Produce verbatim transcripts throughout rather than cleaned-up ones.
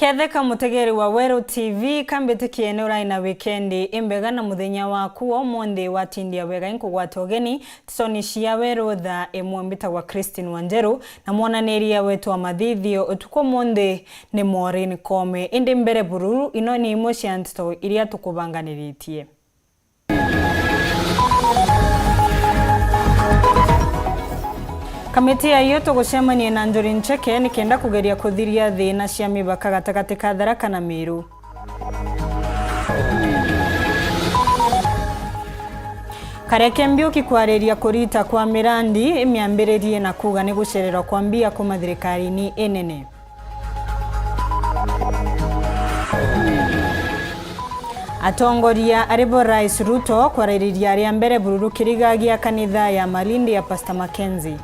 Ketheka mutegeri wa Weru T V, kambitikie ni urai na wikendi imbega na muthenya waku wa umunthi watindia wega. Inkugwata ugeni ntetoni cia Weru thaa imwe. Mbitagwa Christine Wanjeru, na mwananiria wetu wa mathithio utuku umunthi ni Maureen Koome. Indi mbere bururu, ino ni imwe cia nteto iria tukubanganiritie. Kamiti ya Ioto gucemania na Njuri Ncheke nikenda kugeria kuthiria thina cia mibaka gatagati ka Tharaka na Meru. Kareke Mbiuki kwariria kurita kwa mirandi imiambiririe na kuuga ni gucererwa kwa mbia kuma thirikarine inene. Atongoria ari bo Rais Ruto kwaririria ria mbere bururu kiriga gia kanitha ya Malindi ya Pastor Mackenzie.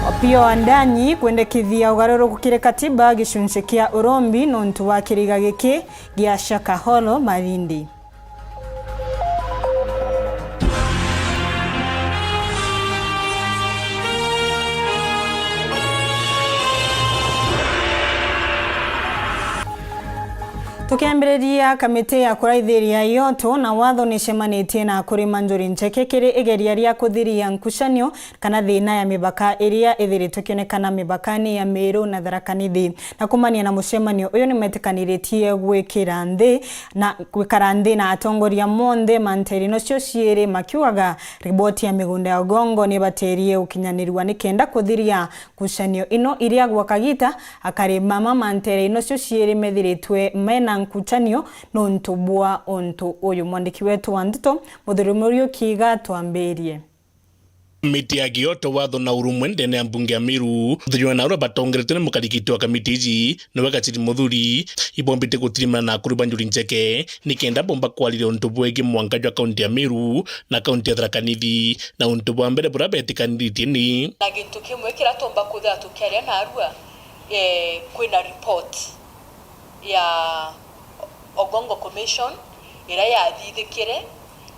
Opiyo Wandanyi kwendekithia ugaruruku kiri katiba gicunci kia urombi nontu wa kiriga giki gia Shaka Hall Malindi. Tukiambiriria, kamiti ya kuraithiria Ioto na watho nicemanitie na akurima Njuri Ncheke kiri igeria ria kuthiria nkucanio kana thina ya mibaka iria ithiritwe ikionekana mibakani ya Meru na Tharaka Nithi. Na kumania na mucemanio uyu, nimetikaniiritie gwikira nthi na gwikara nthi na atongoria monthe ma nteere ino cio ciiri, makiugaga riboti ya migunda ya Ogongo niibatirie gukinyanirua nikenda kuthiria ngucanio ino iria gwa kagita akari mama ma nteere ino cio ciiri methiritwe mena ngucanio nontu bwa untu uyu. Mwandiki wetu wa ndeto, Muthuri Muriuki, gatwambirie. Kamiti ya Kioto, Watho na Urumwe ndene ya mbunge ya Meru, Muthuri wa Nauru batongeretwe ni mukarikiti wa kamiti iji, niwe Gachiri Muthuri, ibombite gutirimana na akuru ba Njuri Ncheke, nikenda bomba kwariria untu bwegii mwanka jwa kaunti ya Meru na kaunti ya Tharaka Nithi, na untu bwa mbere buria beetikaniritie ni. Na gintu kimwe kiria tumba kwithira tukiaria narua, eh, kwina report ya Ogongo Commission iria yathithikire,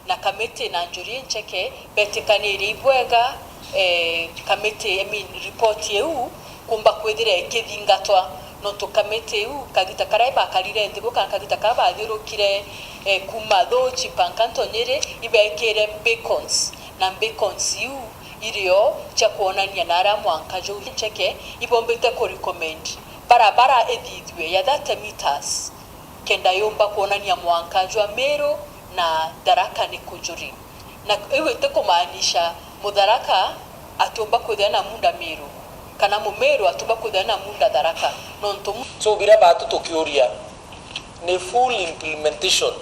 na kamiti na Njuri Ncheke betikanirie ibwega, eh, kamiti, I mean, report iu kumba kwithira ikithingatwa, nontu kamiti iu kagita karia bakarire nthi bo, kana kagita karia bathiurukire, eh, kuma Thuchi mpaka Ntonyiri, ibekire beacons, na beacons iu irio cia kwonania na aria mwanka juu Ncheke ibombite ku recommend barabara ithithue ya thirty meters, kenda yumba kwonania mwanka jwa Meru na Tharaka ni ku Njuri. Na iu itikumaanisha Mutharaka atiumba kwithira na munda Meru, kana Mumeru atiumba kwithira na munda Tharaka, nontu mu- So, biria batu tukiuria ni full implementation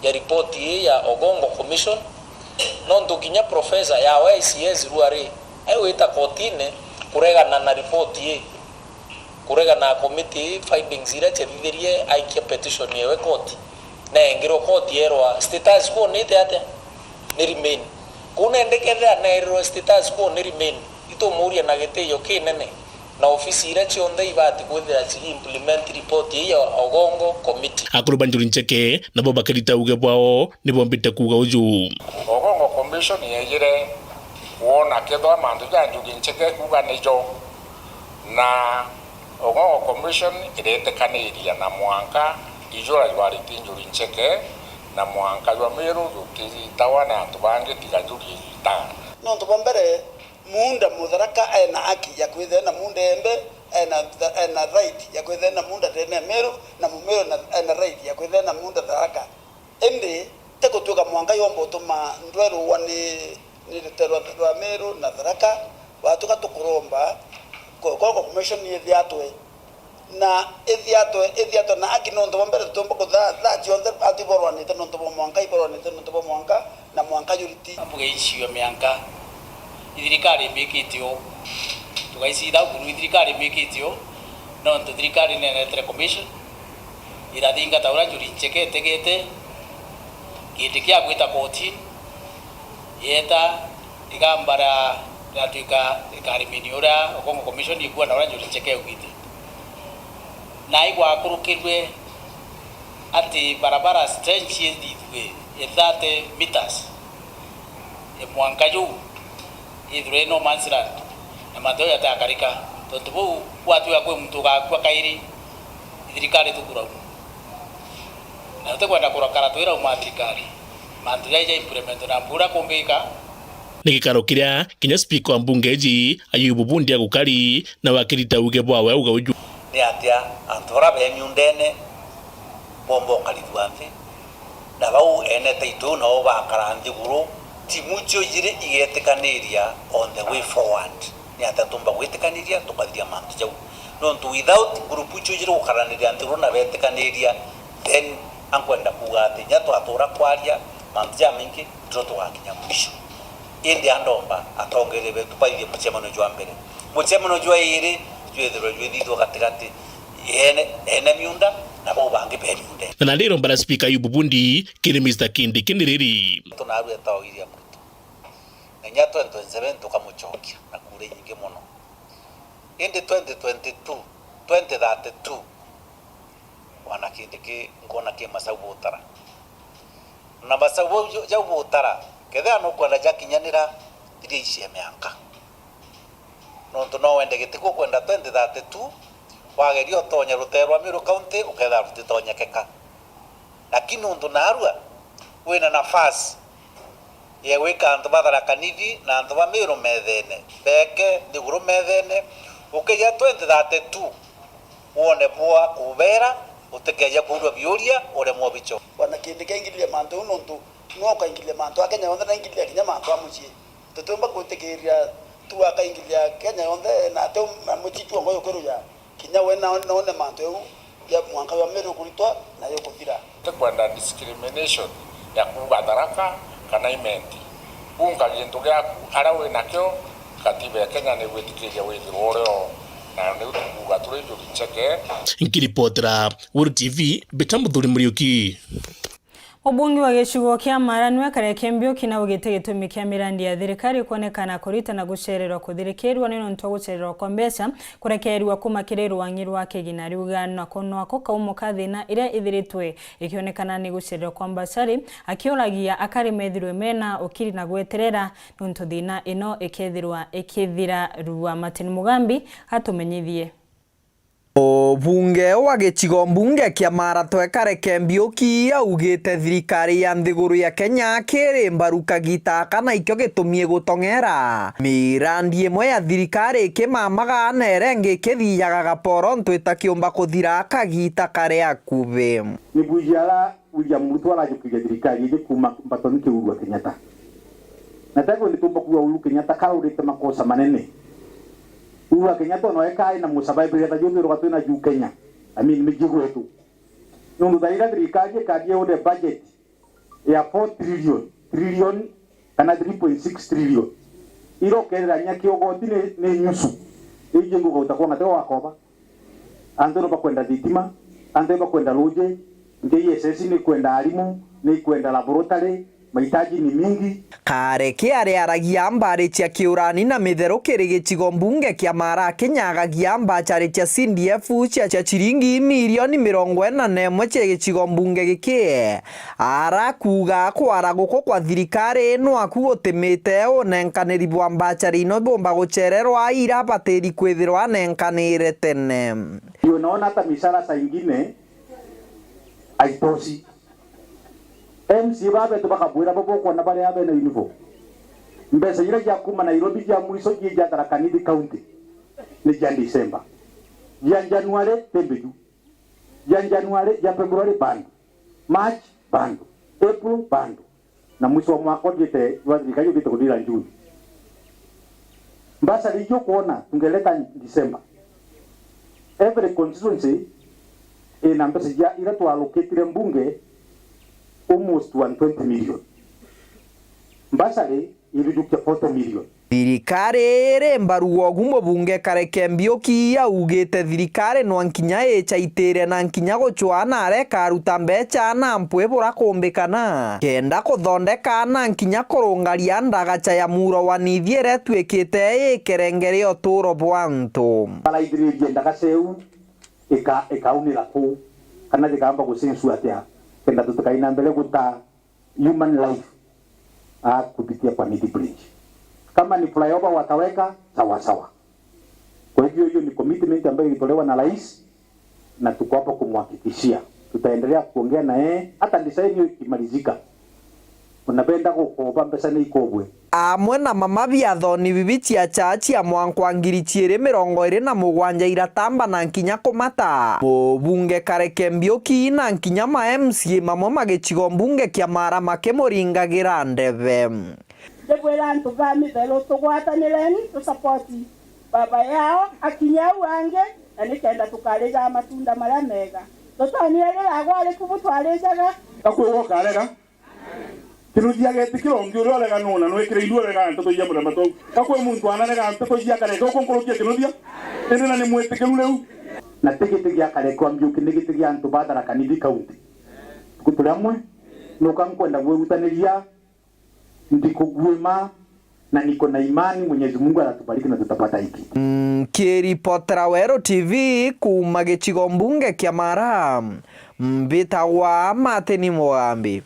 ya ripoti ii ya Ogongo Commission, nontu kinya professor ya O I C S rua ri, aigwita kotine kuregana na ripoti ii, kuregana na komiti ii findings iria ciathithirie aikia petition yewe koti, na engirwe koti yerwa status quo ni ite atia? Ni remain. Kuu nende kethira neerirwe status quo ni remain, itumuuria na gitiio kinene. Na ofisi iria cionthe ibati kwithira cigi implement report ii ya Ogongo Committee. Akuru ba Njuri Ncheke nabo bakirita uuge bwao, nibombite kuuga uju. Ogongo Commission yeejire kwona kethwa mantu ja Njuri Ncheke kuuga nijo, na Ogongo Commission iretikaniria na mwanka ijura jwariti Njuri Ncheke na mwanka jwa Meru jukitawa na antu bangi tiga Njuri itaga. Nontu bwa mbere, muunda Mutharaka ena haki ya kwithira na muunda Embe, ena, ena right ya kwithira na muunda ndene ya Meru, na Mumeru na, ena right ya kwithira na muunda Tharaka. Indi ti gutwika mwanka yomba utuma ndwerua ni, ni rutere rwa, rwa Meru na Tharaka, watuka tukuromba ko-, Ogongo Commission ithiatwe. Na ithiatwe, ithiatwe na aki nontu bwa mbere, tutiumba kuthaa thaa cionthe atu iborwanite nontu bwa mwanka, iborwanite nontu bwa mwanka, na mwanka juriti. Mbuge icio mianka, ithirikari imikite uu, tugaicitha buru ithirikari imikite uu, nontu thirikari ninenetere commission, irathingata uria Njuri Ncheke itegete, giti kia gwita kotini, yeta igamba ria, riatwika ikarimini uria Ogongo Commission ikuona uria Njuri Ncheke augite. Na igwakurukirwe ati barabara trench ithithue ya thirty meters ya mwanka juu. Ithirwe no man's land, na mantu jau jatiakarika. Tontu buu, gwatuika kwi muntu ugakua kairi, thirikari tukurauma. Na tutikwenda kurakara twirauma thirikari. Mantu jai ja implement na mbura kumbika. Ni gikaro kiria kinya spika wa mbunge iji Ayubu Bundi agukari, na wakirita uge bwawe uga uju. Ni atia antu bara be miundene bomba ukarithua nthi? Na bau ene title nao bakara nthiguru, timu icio ijiri igetikaniria on the way forward. Ni atia tumba gwitikaniria tukathiria mantu jau? Nontu without group icio ijiri gukaraniria nthiguru na betikaniria, then ankwenda kuuga ati inya twatura kwaria mantu jamaingi, ndio tugakinya mwisho. Indi andomba atongeria betu baithie mucemanio jwa mbere. Mucemanio jwa iiri jwithirwe jwithithwa gatigati ene, ene miunda na bau bangi be miunda. Na nandi iromba ria spika Ayubu Bundi kiri Mister Kindiki ni riri. Tunarua etagwa William Ruto. Na inya twenty twenty-seven tukamucokia na kura inyingi mono. Indi twenty twenty-two, twenty thirty-two, wana Kindiki nkona ki masau butara. Na masau bau jau butara, kethira nukwenda jakinyanira, thiria icie mianka. Nontu no wende giti gukwenda twenty thirty-two, wageria utonye rutere rwa Meru County, ukethira rutitonyekeka. Lakini nontu narua wina nafasi ya gwika antu ba Tharaka Nithi na antu ba Meru methene, beeke nthiguru methene, ukija twenty thirty-two, wone bwa kubera, utikeja kuurua biuria, uremwe ubicho. Bwana Kindiki aingithirie mantu jau nontu nwe ukaingithiria mantu a Kenya yonthe na aingithiria kinya mantu a mucii. Tutiumba gwitikiria tu akaingithiria Kenya yonthe na ati mucii tu ongo yukiruja. Kinya we na one mantu jau ja mwanka jwa Meru ukuritwa na jukuthira. Tikwenda discrimination ya kuuga Tharaka kana Imenti. Unka gintu giaku aria wi nakio, katiba ya Kenya ni gwitikiria withirwe urio, na niu tukuuga turi njuri ncheke. Nkiripotera Weru T V, mbita Muthuri Muriuki. Mubunge wa gicigo kia Mara niwe Kareke Mbiuki naugite gitumi kia mirandi ya thirikari kwonekana kurita na gucererwa kuthirikirwa ni nontu wa gucererwa kwa mbeca kurekeerua kuuma kiri rwang'i rwa kigina riu ga nako nwako kaumo ka thina iria ithiritwe ikionekana ni gucererwa kwa mbacari, akiuragia akari methirwe mena ukiri na gweterera nontu thina ino ikethirwa ikithira rua. Martin Mugambi atumenyithie. Mubunge wa gicigo mbunge kia Mara Twekare Kembiuki augite thirikari ya nthiguru ya Kenya kiri mbaru kagita aka na ikio gitumi igutong'era. Mirandi imwe ya thirikari ikimamaga na iria ingi ikithiaga gaporo ntu itakiumba kuthira kagita kari akuvi. Ni bwiji ara William Ruto arajukiria thirikari iji kuuma mbatoni kia Uhuru wa Kenyatta. Na taibo nditumba kuuga Uhuru Kenyatta karaurite makosa manene. Uhuru wa Kenyatta ona we kaari na musurvival ta juu twirwa twina juu Kenya. I mean, miji gwetu. Nundu thaira thirikari ikari iune budget ya four trillion, trillion kana three point six trillion. Ira ukerira nya kiogoti ni, ni nyusu. Iji nguga utakuwa ngate wakoba. Antu ni bakwenda thitima, antu ni bakwenda ruuji, J S S ni ikwenda arimu, ni ikwenda laboratory, mahitaji ni mingi. Kareke aria aragia mbari cia kiurani na mitheru kiri gicigo mbunge kia Mara Kenya agagia mbachari cia C D F cia, cia ciringi milioni mirongo ina na imwe cia gicigo mbunge giki. Arakuuga kwara guku kwa thirikari ino aku gutimite unenkaniri bwa mbachari ino bumba gucererwa ira abatiri kwithirwa anenkanire tene. Ndio unaona hata mishahara saa ingine haitoshi. M C A baba betu bakabwira bo bokwona baria bena uniform. Mbeca iria cia kuuma Nairobi cia mwisho cia Tharaka Nithi County ni cia December. Cia January ti mbiju. Cia January, cia February bado. March bado, April bado, na mwisho wa mwaka uthiite, jwa thirikari uthiite kuthira June. Bursary icio ukwona tungeleta December. Every constituency ina mbeca cia, iria twaloketire mbunge almost one twenty million. Bursary ithujukia forty million. Thirikari iri mbaru gwogu mubunge Kareke Mbiuki augite thirikari nwa nkinya ichaitire na nkinya gucwa na areka aruta mbecha na mpwi bura kumbikana kenda kuthondeka na nkinya kurungaria ndagacha ya muro wa Nithi iria itwikite ikerenge ria uturo bwa antu. Baraithiririe ndagacha iu ika-, ikaunira kuu kana jikamba gucincua atia kenda tutikaina mbere guta human life, ah, kupitia kwa Nithi Bridge. Kama ni flyover wataweka, sawa sawa. Kwa hivyo, hiyo ni commitment ambayo ilitolewa na rais, na tuko hapa kumhakikishia. Tutaendelea kuongea na yeye, hata design hiyo ikimalizika. Unapenda kukopa, pesa ni ikobwe. Amwe na mama biathoni bibi cia chachi ya mwanka wa ngiri ciiri mirongo iri na mugwanja iratamba na nkinya kumata. Mubunge Kareke Mbiuki na nkinya ma M C A mamwe ma gicigo mbunge kia Mara makimuringagira ndebe. Ndibwira antu ba Mitheru, tugwatanireni, tusapoti baba yao, akinye au angi, na nikenda tukarijaga matunda maria mega. Tutoni iri ragwa riku butwarijaga. Gakwi wokarega. Kinuthia getikira ungi uria urega nuna, nwikire ithui urega nteto cia muremba tou. Gakwi muntu anarega nteto cia kareke uku nkurukia kinuthia. Indi na ni mwitikiru riu. Na ti giti gia Kareke wa Mbiuki, ni giti gia antu ba Tharaka Nithi County. Tuku turi amwe, nuka nkwenda gwirutaniria. Ndikuguema na niko na imani Mwenyezi Mungu atatubariki na tutapata hiki. Nkiripotera Weru T V kuuma gicigo mbunge kia Mara, mbitagwa Martin Mugambi.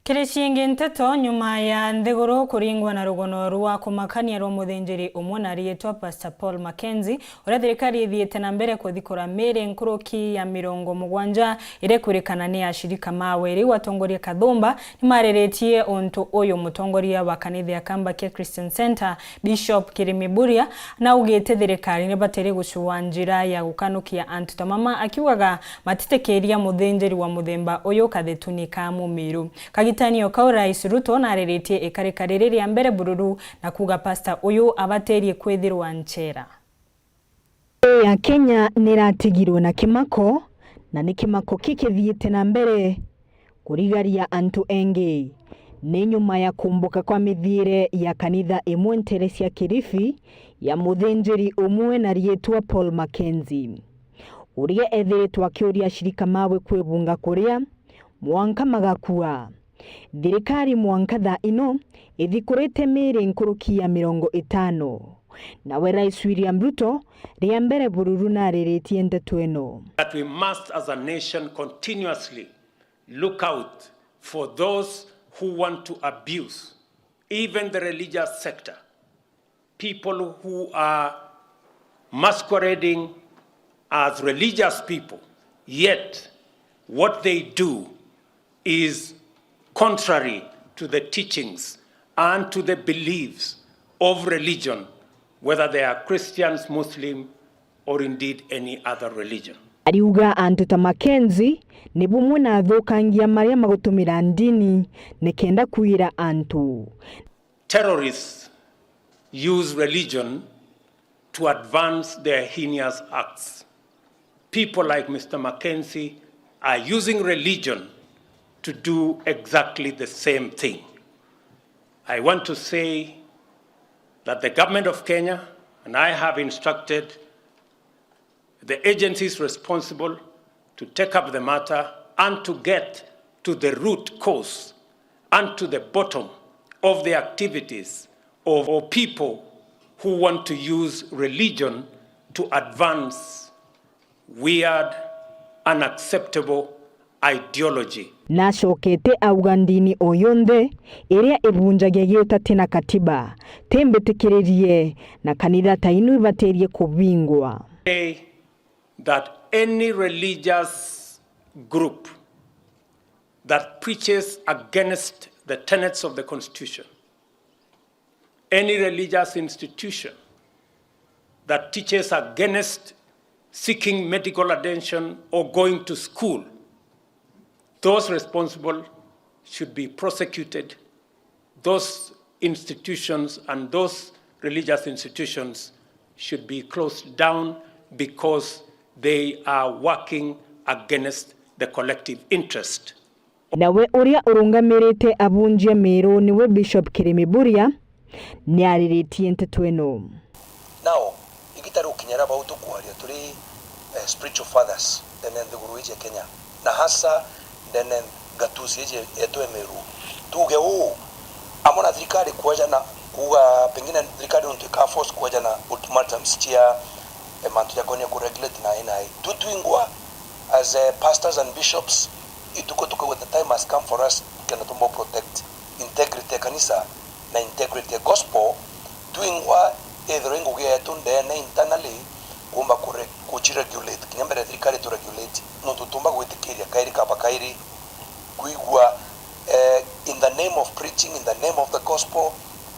Kiri ciingi nteto, nyuma ya nthiguru kuringwa na rugono rwa kumakania rwa muthinjiri umwe na ariitwa Pastor Paul Mackenzie, uria thirikari ithiite na mbere kuthikura miiri nkuruki ya mirongo mugwanja iria ikwirikana ni ashirika mawe. Riu atongoria kathumba nimariritie untu uyu. Mutongoria wa kanitha ya Kambakia Christian Centre, Bishop Kirimi Buria, naugite thirikari nibataire gucua njira ya gukanukia antu ta mama, akiugaga matitikiria muthinjiri wa muthemba uyu kathetuni ka mumiru. Kagitani o kau, Rais Ruto nariritie ikarika riri ria mbere bururu na kuuga pastor uyu abatirie kwithirwa nchera. Nthiguru ya Kenya niratigirwe na kimako, na ni kimako kikithiite na mbere kurigaria antu engi. Ni nyuma ya kumbuka kwa mithiire ya kanitha imwe ntere cia Kilifi ya muthinjiri umwe na riitwa Paul Mackenzie, uria ethiritwe akiuria ashirika mawe kwibunga kuria mwanka magakua. Thirikari mwanka thaa ino ithikurite miiri nkuruki ya mirongo itano. Nawe Rais William Ruto, ria mbere bururu nariritie ndeto ino. That we must as a nation continuously look out for those who want to abuse even the religious sector. People who are masquerading as religious people, yet what they do is contrary to the teachings and to the beliefs of religion, whether they are Christians, Muslim, or indeed any other religion. Ariuga antu ta Mackenzie ni bumwe na athukangia maria magutumira ndini nikenda kuira antu. Terrorists use religion to advance their heinous acts. People like Mister Mackenzie are using religion to do exactly the same thing. I want to say that the government of Kenya and I have instructed the agencies responsible to take up the matter and to get to the root cause and to the bottom of the activities of, of people who want to use religion to advance weird, unacceptable ideology. Nacokete auga ndini o yonthe iria ibunjagia giutati na katiba ti mbitikiririe, na kanitha ta ino ibatirie kubingwa. Say that any religious group that preaches against the tenets of the constitution, any religious institution that teaches against seeking medical attention or going to school, those responsible should be prosecuted. Those institutions and those religious institutions should be closed down because they are working against the collective interest. Nawe uria urungamirite abunjia miiru niwe Bishop Kirimi Buria, niariritie nteto ino. Now, igita riu kinya ria bau tukwaria turi, eh, spiritual fathers ndene nthiguru iji ya Kenya, na hasa ndene ngatusi iji yetu ya Meru. Tuuge uu, amwe na thirikari kwejana kuuga pengine thirikari nontu ika force kwejana ultimatums cia, eh, mantu jakonia ku regulate na ina ai. Tutwingwa as, eh, pastors and bishops, ituko tukauga the time has come for us kenda tumbo protect integrity ya kanisa na integrity ya gospel, twingwa ethirwa i ngugi yetu ndeene internally kuumba kure-, kuciregulate, kinya mbere ya thirikari tu regulate, nontu tuumba gwitikiria kairi kaba kairi kwigua, eh, in the name of preaching, in the name of the gospel,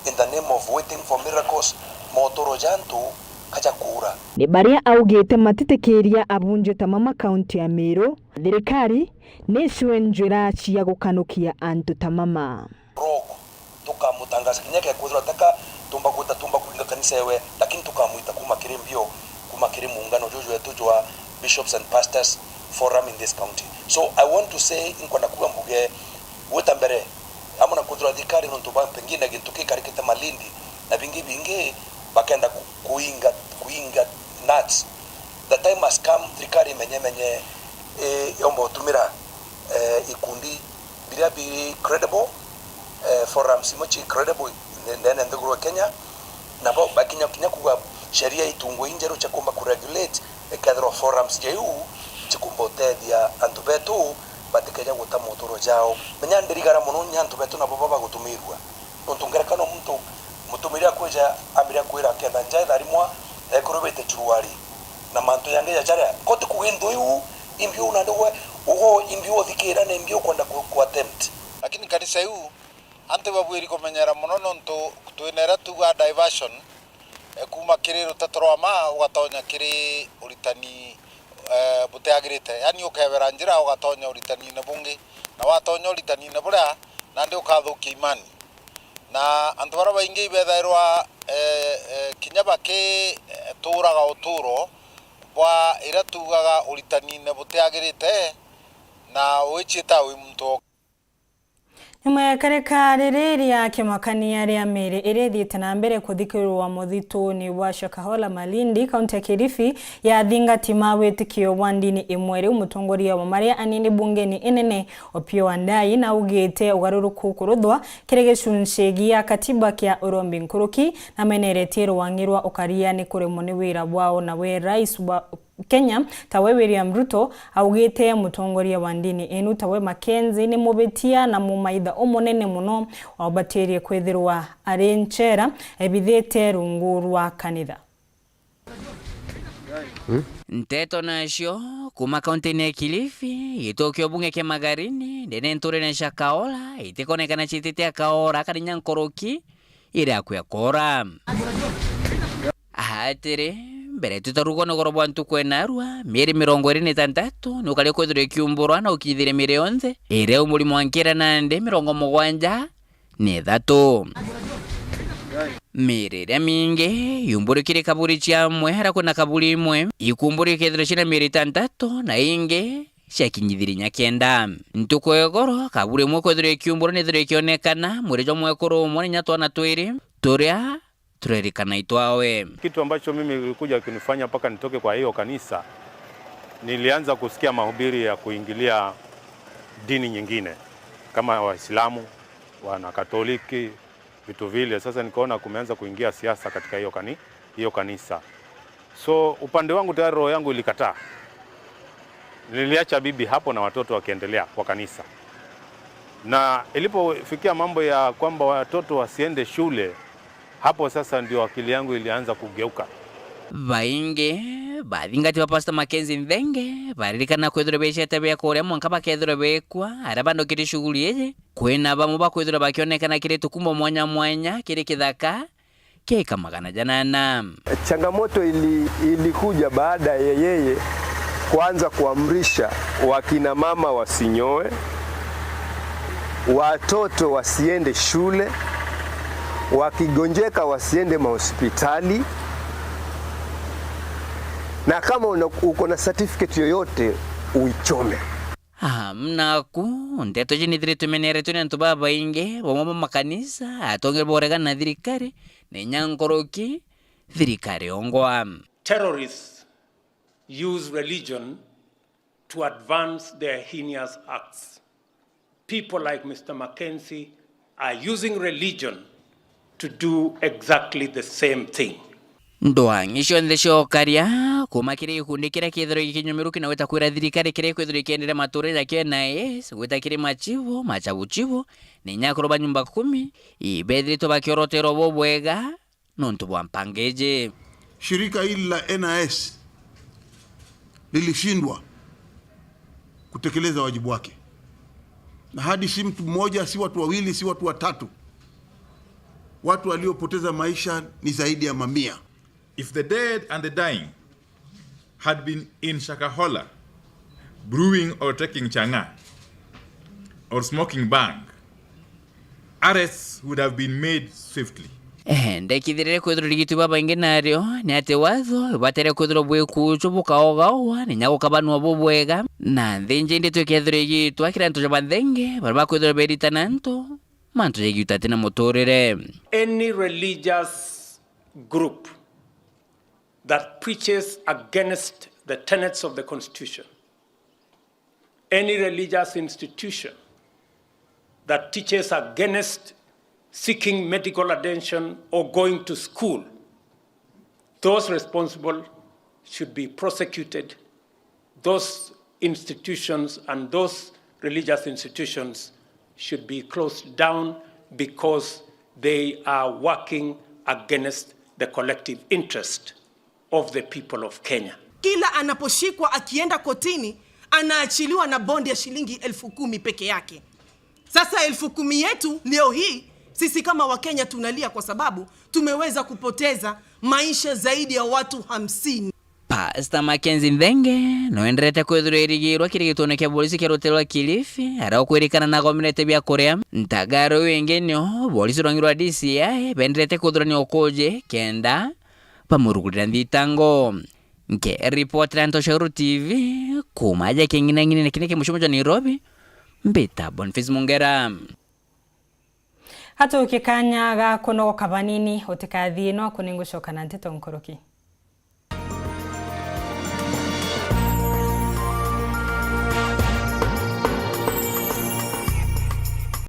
in the name of waiting for miracles, motoro ja antu kaja kuura. Ni baria augite matitikiria abunju ta mama kaunti ya Meru, thirikari ni icue njira cia gukanukia antu ta mama. Roho, tukamutangaza kinya kekwithirwa taka tumba gwita, tumba kuinga kanisa ewe, lakini tukamwita kuma kiri mbio, kuma kiri muungano juju wetu jwa Bishops and Pastors Forum in this county. So I want to say, inkwenda kuga mbuge gwita mbere, amwe na kwithirwa thirikari nontu ba pengine gintu kikarikite Malindi na bingi bingi, bakenda ku-, kuinga, kuinga nuts. The time has come, thirikari imenye menye, eh, yomba utumira, eh, ikundi biria biri credible, eh, forums imwe ci credible nde-, ndene nthiguru ya Kenya, nabo bakinya kinya kuga sheria itungwe injeru cia kumba kuregulate, ikethirwa forums ja iu cikumba utethia antu betu batikeja guta motoro jao. Menya ndirigara mono ni antu betu nabo baba gutumirua. Nontu ngerekano muntu mutumiri akwija ambire kwira aketha nja etharimwa ekurubite churuari na mantu yangi ja jaria. Koti kuga inthu iu imbi u nandi gwe ugo imbi uthikira na imbi ukwenda ku, ku attempt. Lakini kanisa iu antu babwiri kumenyera mono nontu twina iria tuga diversion, eh, kuma kiri ruteto rwa ma ugatonya kiri uritani, eh, butiagirite. Yani ukebera njira ugatonya uritanine bungi, na watonya uritanine buria nandi ukathukia imani. Na antu baria baingi ibethairwa, eh, eh, kinya baki, eh, turaga uturo bwa iria tugaga uritanine butiagirite, na wiciita wi muntu o. Nyuma ya ikarika riri ria kimakania ria miiri iria ithiite na mbere kuthikirwa muthituni bwa Shakahola Malindi, kaunti ya Kilifi, ya athingati ma witikio bwa ndini imwe, riu mutongoria wa maria anini bungeni inene Opiyo Wandayi naugite ugaruruku kuruthwa kiri gicunci gia katiba kia urombi nkuruki, nameneretie ruangi rwa ukaria ni kuremwo ni wira bwao, nawe rais wa Kenya tawe William Ruto augite mutongoria wa ndini inu tawe Mackenzie ni mubitia na mumaitha umunene mono, waubatirie kwithirwa ari nchera ebithite rungu rwa kanitha. Nteto nacio kuma kaunti-ini ya Kilifi, gitukia bunge kia Magarini, ndene nturene cia Kaora, itikonekana ciitite Akaora, akarinya nkoroki, iri akua Kaora. Atiri, mbere tutarugwa ni goro bwa ntuku enarua, mieri mirongo iri na itantatu, ni ukari kwithirwa ikiumburwa na ukithire mieri yonthe, iria umuri mwankira nandi mirongo mugwanja, ni ithatu. Miiri iria mingi yumburi kiri kaburi cia amwe, aria kwina kaburi imwe ikumburi ikethirwa ciina miiri itantatu, na ingi ciakinyithiri inya kenda. Ntuku ya igoro, kaburi imwe kwethirwa ikiumburwa nithirwa ikionekana, mwiri jwa mwekuru umwe na inya twana twiri turia turerikana itwawe. Kitu ambacho mimi ilikuja kinifanya mpaka nitoke kwa hiyo kanisa, nilianza kusikia mahubiri ya kuingilia dini nyingine kama Waislamu, wana Katoliki, vitu vile. Sasa nikaona kumeanza kuingia siasa katika hiyo kani-, hiyo kanisa. So upande wangu tayari roho yangu ilikataa. Niliacha bibi hapo na watoto wakiendelea kwa kanisa. Na ilipofikia mambo ya kwamba watoto wasiende shule, hapo sasa ndio akili yangu ilianza kugeuka. Baingi bathingati ba Pastor Mackenzie Nthenge baririkana kwithirwa becete bia kuria mwanka bakethirwa bekwa aria bandukite shughuli iji. Kwina bamwe bakwithirwa bakionekana kiri tukumbo mwanya mwanya kiri kithaka kia ika magana janana. Changamoto ili-, ilikuja baada ya yeye kuanza kuamrisha wakina mama wasinyoe, watoto wasiende shule, wakigonjeka wasiende mahospitali, na kama una-, uko na certificate yoyote uichome. Amnaku, nteto iji nithiritwe imeneretwe ni antu babaingi, bamwe ba makanisa, atongeria boregana na thirikari, na inya nkoroki, thirikari yongwa. Terrorists use religion to advance their heinous acts. People like Mister Mackenzie are using religion to do exactly the same thing. Ndwang'i cionthe cia ukaria, kuuma kiri gikundi kiria kithirwa gikinyumiruki na gwita kwira thirikari kiria ikwithirwa ikienderea matura jakio N I S, gwita kiri machibu, machabuchibu, na inya akuru ba nyumba kumi, ibethiritwe bakioroterwa bubwega nontu bwa mpanga iji. Shirika hili la N I S lilishindwa kutekeleza wajibu wake, na hadi si mtu mmoja, si watu wawili, si watu watatu, watu waliopoteza maisha ni zaidi ya mamia. If the dead and the dying had been in Shakahola, brewing or taking chang'aa, or smoking bang, arrests would have been made swiftly. Eh, ndekithirire kwithirwa urigiti babaingi nario ni ati watho ibatere kwithirwa bwikuuchwa bukaogaoa, ninya gukabanua bubwega, na nthi ingi indi twikethirwa igitwa kiri antu ja banthenge baria bakwithirwa beritana antu mantu jegiuta ati na muturire. Any religious group that preaches against the tenets of the Constitution, any religious institution that teaches against seeking medical attention or going to school, those responsible should be prosecuted. Those institutions and those religious institutions should be closed down because they are working against the collective interest of the people of Kenya. Kila anaposhikwa akienda kotini, anaachiliwa na bond ya shilingi elfu kumi peke yake. Sasa elfu kumi yetu leo hii, sisi kama Wakenya tunalia kwa sababu tumeweza kupoteza maisha zaidi ya watu hamsini. Pastor Mackenzie Nthenge noenderete kwithirwa irigirwa kiri gituone kia borisi kia rutere rwa Kilifi, aria ukwirikana na agomerete bia kuria. Ntagaro iu ingi nio borisi rwangi rwa D C I benderete kwithirania ukuji kenda bamurugurira nthitango. Nkiripotera Ntoshoro T V kuuma aja king'inang'inene kiria ki mucii jwa Nairobi, mbita Boniface Mungera. Atuukie kanya ga kunogoka banini, utikathiinwa ku, ningucoka na nteto nkuruki.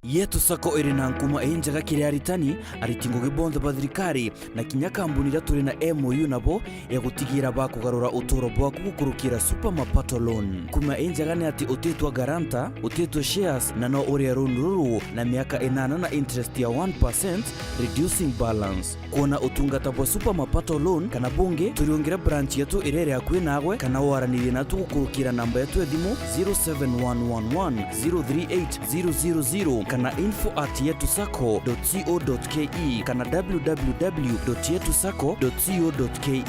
Yetu Sacco iri na nkuma injega kiri aritani, ariti ngugi bonthe ba thirikari, na kinya kambuni iria turi na M O U nabo ya gutigira bakugarura uturo bwaku gukurukira Super Mapato Loan. Kuma injega ni ati utitwa guarantor, utitwa shares, na no urie loan ruru na miaka inana na interest ya one percent, reducing balance. Kwona utungata bwa Super Mapato Loan kana bungi, turiungire branch yetu iria iri akui nagwe, kana waranirie natu gukurukira namba yetu ya thimu zero seven one one one zero three eight zero zero zero kana info at yetu sacco dot co dot ke kana w w w dot yetu sacco dot co dot ke.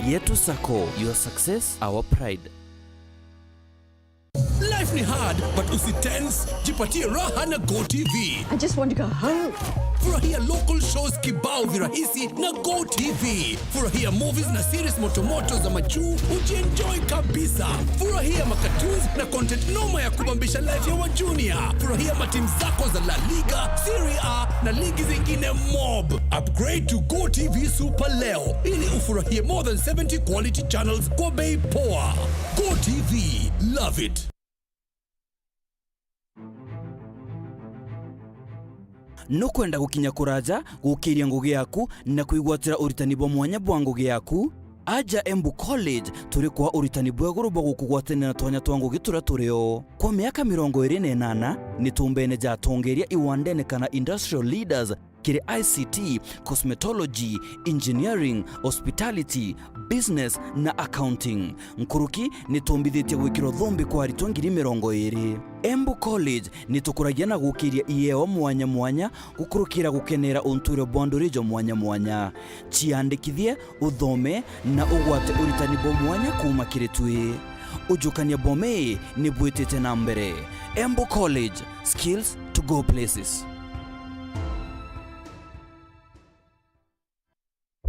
Yetu Sacco, your success, our pride. Life ni hard, but usitense, jipatie raha na Go T V. I just want to go home. Furahia local shows kibao virahisi na Go T V. Furahia movies na series motomoto za majuu, ujienjoy kabisa. Furahia macartoons na content noma ya kubambisha life ya wa junior. Furahia matimu zako za La Liga, Serie A na ligi zingine mob. Upgrade to Go T V Super leo ili ufurahie more than seventy quality channels kwa bei poa. Go T V, love it. Nukwenda gukinya kuraja gukiria ngugi yaku na kwigwatira uritani bwa mwanya bwa ngugi yaku? Aja Embu College, turi kwa uritani bwa iguru bwa gukugwatania na twanya twa ngugi turia turio. Kwa miaka mirongo iri na inana, ni tumbene ja atongeria iwandene kana industrial leaders kiri I C T, cosmetology, engineering, hospitality, business na accounting. Nkuruki, ni tumbithitie gwikira uthumbi kwa aritwa ngiri mirongo iri. Embu College ni tukuragia na gukiria iewa mwanya mwanya gukurukira gukenera untuire bwa nduri jwa mwanya mwanya. Ciandikithie, uthome na ugwate uritani bwa mwanya kuuma kiri twi. Ujukania bwa mii ni bwitite na mbere. Embu College, skills to go places.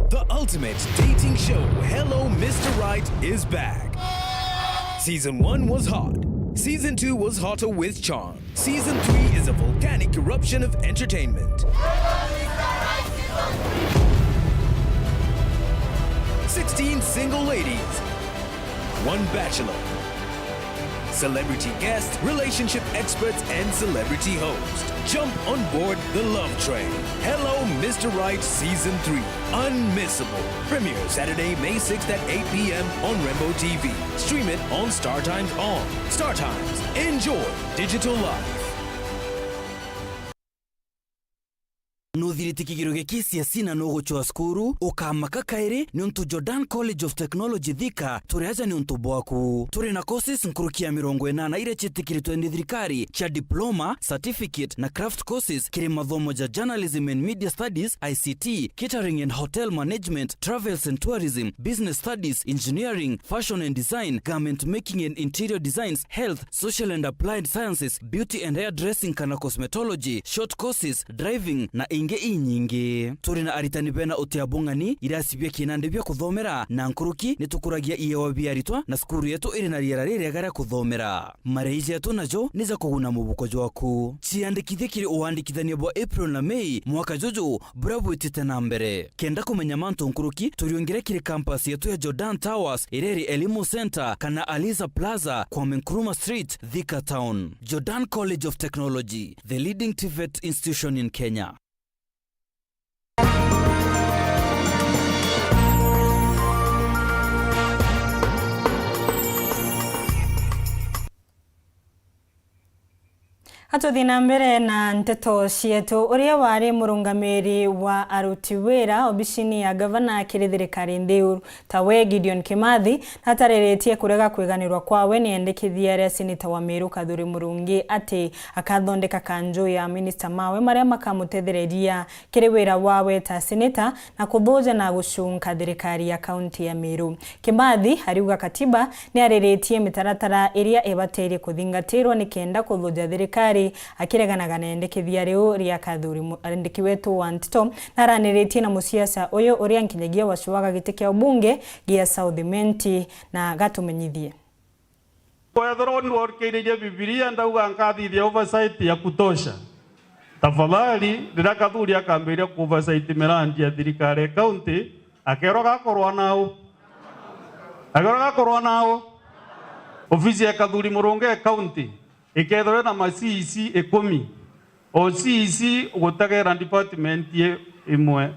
The ultimate dating show, Hello Mister Right, is back. Season one was hot. Season two was hotter with charm. Season three is a volcanic eruption of entertainment. Sixteen single ladies, one bachelor, celebrity guests, relationship experts, and celebrity hosts. Jump on board the love train. Hello, Mister Right Season three. Unmissable. Premiere Saturday, May sixth at eight p.m. on Rainbow T V. Stream it on StarTimes On. StarTimes. Enjoy digital life. Nuthirite kigerio gia K C S E na nugucwa cukuru, ukamaka kairi niuntu Jordan College of Technology Thika turi aja niuntu bwaku. Turi na courses nkuruki ya mirongo inana iria ciitikiritwe ni thirikari cia diploma, certificate na craft courses kiri mathomo ja journalism and media studies, I C T, catering and hotel management, travels and tourism, business studies, engineering, fashion and design, garment making and interior designs, health, social and applied sciences, beauty and hairdressing kana cosmetology, short courses, driving na ingi inyingi. Turi na aritani bena utia bung'ani, irasi bia kinandi bia kuthomera na nkuruki ni tukuragia iewa bia aritwa na cukuru yetu iri na riera ririega ria kuthomera. Marei jetu najo ni ja kuguna mubuko jwaku. Ciandikithie kiri uandikithania bwa April na May mwaka juju buria bwitite na mbere. Kenda kumenya mantu nkuruki, turiungire kiri campus yetu ya Jordan Towers, iria iri Elimu Center kana Aliza Plaza, Kwame Nkrumah Street, Thika Town. Jordan College of Technology, the leading TVET institution in Kenya. Atuthi na mbere na nteto cietu. Uria wari murungamiri wa aruti wira obicini ya gavana kiri thirikari nthiu, tawe Gideon Kimathi, natariritie kurega kwiganirwa kwawe ni endekithia ria seneta wa Meru Kathuri Murungi ati akathondeka kanju ya minista mawe maria makamutethereria kiri wira wawe ta seneta na kuthuja na gucunka thirikari ya kaunti ya Meru. Kimathi ariuga katiba ni ariritie mitaratara iria ibatirie kuthingatirwa ni kenda kuthuja thirikari, akireganaga na endekithia riu ria Kathuri. Mu-, andiki wetu wa nteto naraniritie na musiasa uyu uria nkinyagia wacuaga giti kia ubunge gia South Imenti, na gatumenyithie. Kwethirwa ni worikiririe Bibilia, ndauga nkathithia oversight ya kutosha. Tafadhali, riria Kathuri akambiria ku oversight mirandi ya thirikari ya county, akerwa gakorwa nau. Akerwa gakorwa nau. Ofisi ya Kathuri Murungi ya county ikethirwa na ma C E C ikumi. O C E C gutegera department i-, imwe,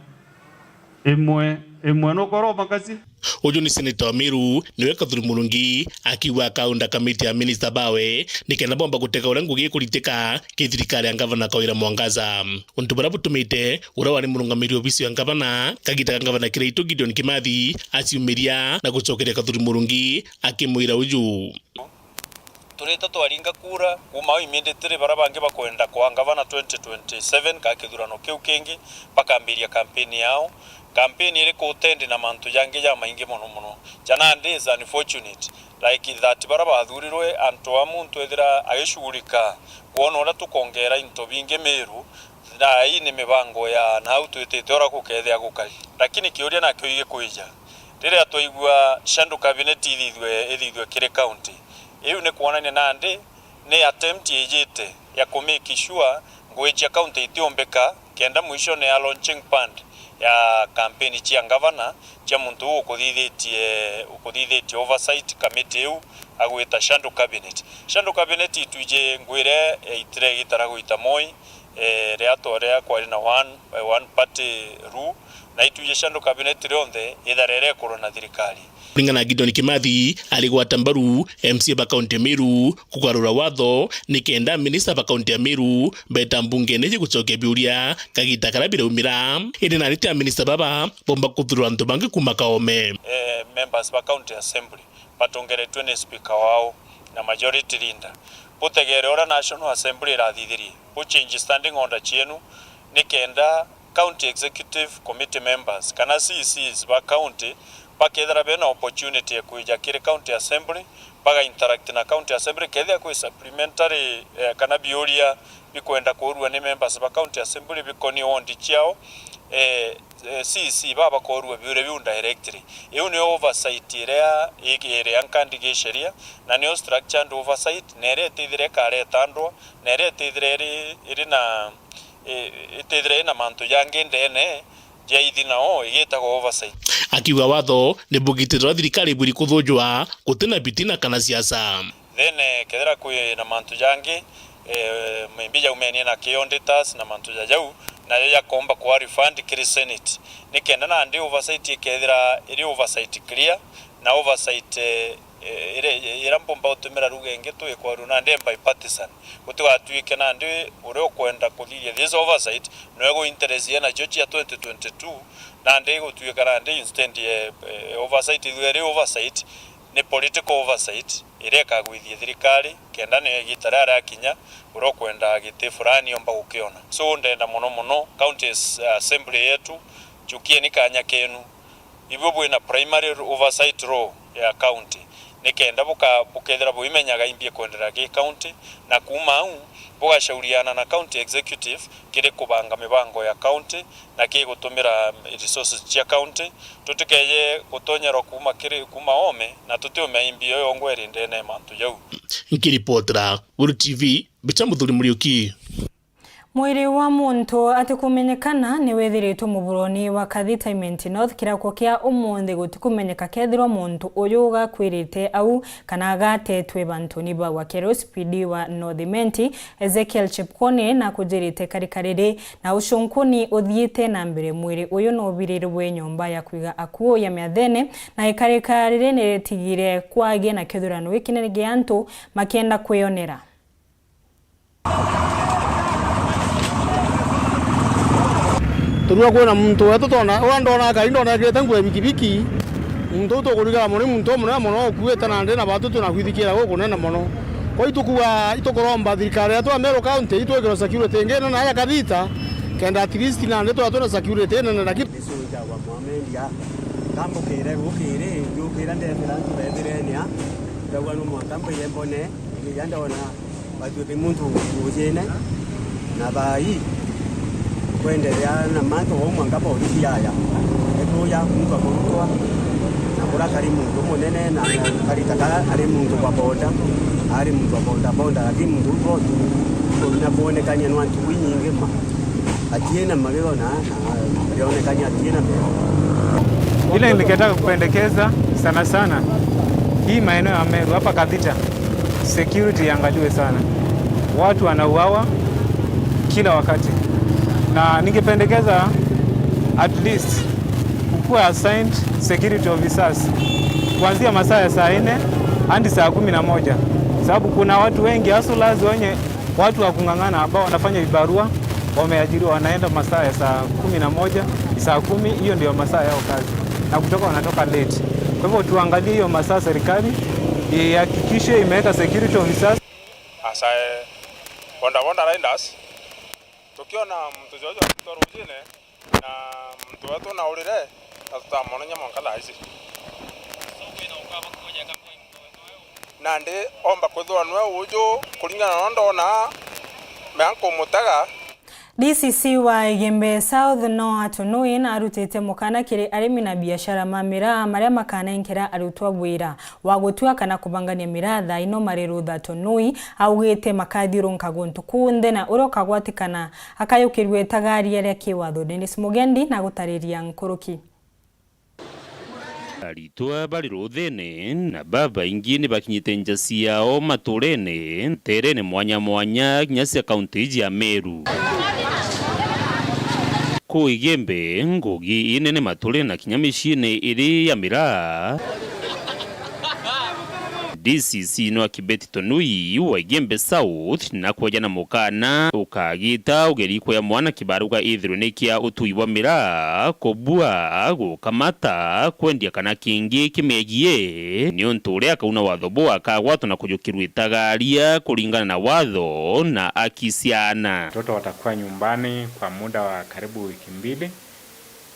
imwe, imwe. Nukorwa makasi? Uju ni seneta wa Meru, niwe Kathuri Murungi, akiuga akaunda kamiti ya minista bawe, nikenda bomba gutega uria ngugi ikuritika ki thirikari ya ngavana Kawira Mwangaza. Untu buria butumite uria wari murungamiri obisi ya ngavana, kagita ka ngavana Kiraitu Gideon Kimathi, aciumiria na gucokeria Kathuri Murungi, akimwira uju. Turite twaringa kura kuuma au immediately baria bangi bakwenda kwa ngavana twenty twenty-seven ka kithurano kiu kingi, bakambiria kampeni yao. Kampeni iri kutendi na mantu jangi jamaingi mono mono. Ja nandi is unfortunate, like that, baria bathurirwe antu a muntu ethira agicugurika kwona uria tukongera into bingi Meru, na ii ni mibango ya nau twitite uria gukethia gukari. Lakini kiuria nakio gigikwija, riria twaigua shadow cabinet ithithwe, ithithwe kiri county, iu ni kwonania nandi ni attempt ijite ya ku make sure ngugi cia county itiumbika, kenda mwishone ya launching pad ya kampeni cia ngavana, cia muntu uu ukuthithitie, ukuthithitie oversight committee iu agwita shadow cabinet. Shadow cabinet itwiji ngugi iria yaitire igitara gwita Moi, eh, riatwa ria kwari na one, eh, one party rule, na itwiji shadow cabinet rionthe ithara iria ikorwa na thirikari. Kuringana na Gideon Kimathi, arigwata mbaru M C A ba kaunti ya Meru kugarura watho, nikenda minista ba kaunti ya Meru beta mbungene iji gucokia biuria kagita karia biraumira. Indi na ariti a minista baba bomba kuthurwa antu bangi kuuma kaome. Eh, members ba county assembly batongeretwe ni speaker wao na majority leader. Butegere uria National Assembly irathithirie, bu change standing order cienu, nikenda county executive committee members kana C Cs ba county bakethira bena opportunity ya kwija kiri county assembly, baga interact na county assembly, kethia kwi supplementary, eh, kana biuria bikwenda kuurua ni members ba county assembly bikoni ward ciao, eh, eh, C C baba bakoorua biuria biu directly. Iu nio oversight iria igi-, iria nkandi gi sheria, na nio structured oversight, na iria itithire ikareta ndwa, na iria itithire iri, iri na, i-, itithire ina mantu jangi ndene ja ithi nao igitagwa oversight. Akiuga watho ni bugitite uria thirikari ibwiri kuthujwa gutina bitina kana siasa. Then, eh, kethira kwi na mantu jangi, eh, maybe jaumenie na key auditors na mantu ja jau, nayo jakomba kwa refund kiri Senate. Nikenda nandi oversight ikethira iri oversight clear, na oversight, eh, eh, ire-, ira mpumba gutumira ruga ingi tu ikwarua nandi bipartisan. Gutigatuike nandi uria ukwenda kuthiria this oversight, noe gu interest ye nacio cia twenty twenty-two, nandi igutuika nandi instead, eh, eh, oversight ithwe iri oversight, ni political oversight iria ikagwithia thirikari, kenda ni igita riria riakinya, uria ukwenda giti fulani omba gukiona. So, ndenda mono mono County As-, Assembly yetu, njukieni kanya kenu. Ibui bwina primary oversight role ya county, nikenda buka-, bukethira buimenyaga imbi ikwendera gi county, na kuuma au bugashauriana na county executive kiri kubanga mibango ya county na kiri gutumira resources cia county. Tutikeje gutonyerwa kuuma kiri, kuuma oome, na tutiume imbi iyo yongwa iri ndene ya mantu jau. Nkiripotera Gulu T V, mbicha Muthuri Muriuki. Mwiri wa muntu atikumenyekana ni withiritwe muburoni wa Kathita Imenti North kirauko kia umunthi. Gutikumenyeka kethirwa muntu uyu ugakwirite au kana agatetwe bantuni bau. Akiaria C P D wa North Imenti, Ezekiel Chepkwony, nakujirite ikarika riri na ucunkuni uthiite na mbere. Mwiri uyu nubirirwe nyomba ya kwiga akuu ya miathene, na ikarika riri niritigire kwagĩa na kithurano gikinene gia antu makienda kwionera. Turua kwina muntu wetu twona, uria ndona akari ndona ekirite nguo ya bikibiki. Muntu uu tukurigara mono, ni muntu umunene mono ukuite nandi na batu twina kwithikira gukunene mono. Kwa itukuga, itukuromba thirikari yetu ya Meru County itwikirwe security ingi nene ya Kathita, kenda at least nandi twaa twina security inene, lakini Ni soja wa Mohamed ya. Kambukire rukiri, ngiukira ndethira antu bethirene a. Ndauga no mwanka mbire mbone, ngiya ndona batuike muntu ujine. Na bai, kwenderea na mantu o mwanka polisi yaya. Ikuya muntu akurutwa, na kura kari muntu munene, na karita ka ari muntu wa boda, ari muntu wa boda boda, lakini muntu uu boda, na kuonekania no antu inyingi ma. Atiena magego na, na alionekania atiena magego. Ile ningetaka kupendekeza sana sana, hii maeneo ya Meru hapa Kathita, security iangaliwe sana. Watu wanauawa kila wakati. Na ningependekeza at least kukuwa assigned security officers kuanzia masaa ya saa nne hadi saa kumi na moja. Sababu kuna watu wengi, hustlers wenye watu wa kung'ang'ana ambao wanafanya vibarua wameajiriwa, wanaenda masaa ya saa kumi na moja, saa kumi, hiyo ndio masaa yao kazi, na kutoka wanatoka late. Kwa hivyo tuangalie hiyo masaa, serikali ihakikishe imeweka security officers. As a boda boda riders, tukiona mtu jojo akitwa rujine, na muntu wetu naurire, na tutamonenya mwanka thaa ici. Nandi omba kwithirwa nwe uju, kuringana na uria ndona, mea nkumutega. D C C wa Igembe South, Noah Tunui, narutite mukana kiri arimi na biashara ma miraa maria makanenkera arutwa wira wa gutua kana kubangania miraa thaa ino mari rutha. Tunui augite makathiurunka guntu kunthe na uria ukagwatikana akayukirua itagaria ria kiwatho. Dennis Mugendi na gutariria nkuruki. Aritwa bari ruthene na babaingi ni bakinyite nja ciao maturene, nterene mwanya mwanya kinya cia kaunti iji ya Meru. Ku Igembe, ngugi inene maturene na kinya miciine iri ya miraa. D C C no akibeti Tunui wa Igembe South na kweja na mukana ukagita ugeri kwea mwana kibaruga ithirwe ni kia utui bwa miraa, kubua, gukamata, kwendia kana kingi kimegie, niuntu uria akauna watho buu akagwatwa na kujukirua itagaria kuringana na watho na aki ciana. Watoto watakuwa nyumbani kwa muda wa karibu wiki mbili,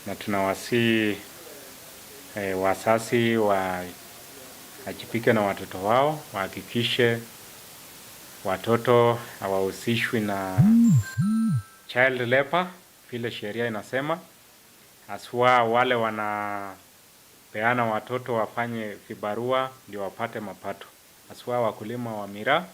na tunawasihi, eh, wazazi wa-, wajipike na watoto wao, wahakikishe watoto hawahusishwi na child labor vile sheria inasema, haswa wale wanapeana watoto wafanye vibarua ndio wapate mapato, haswa wakulima wa miraa.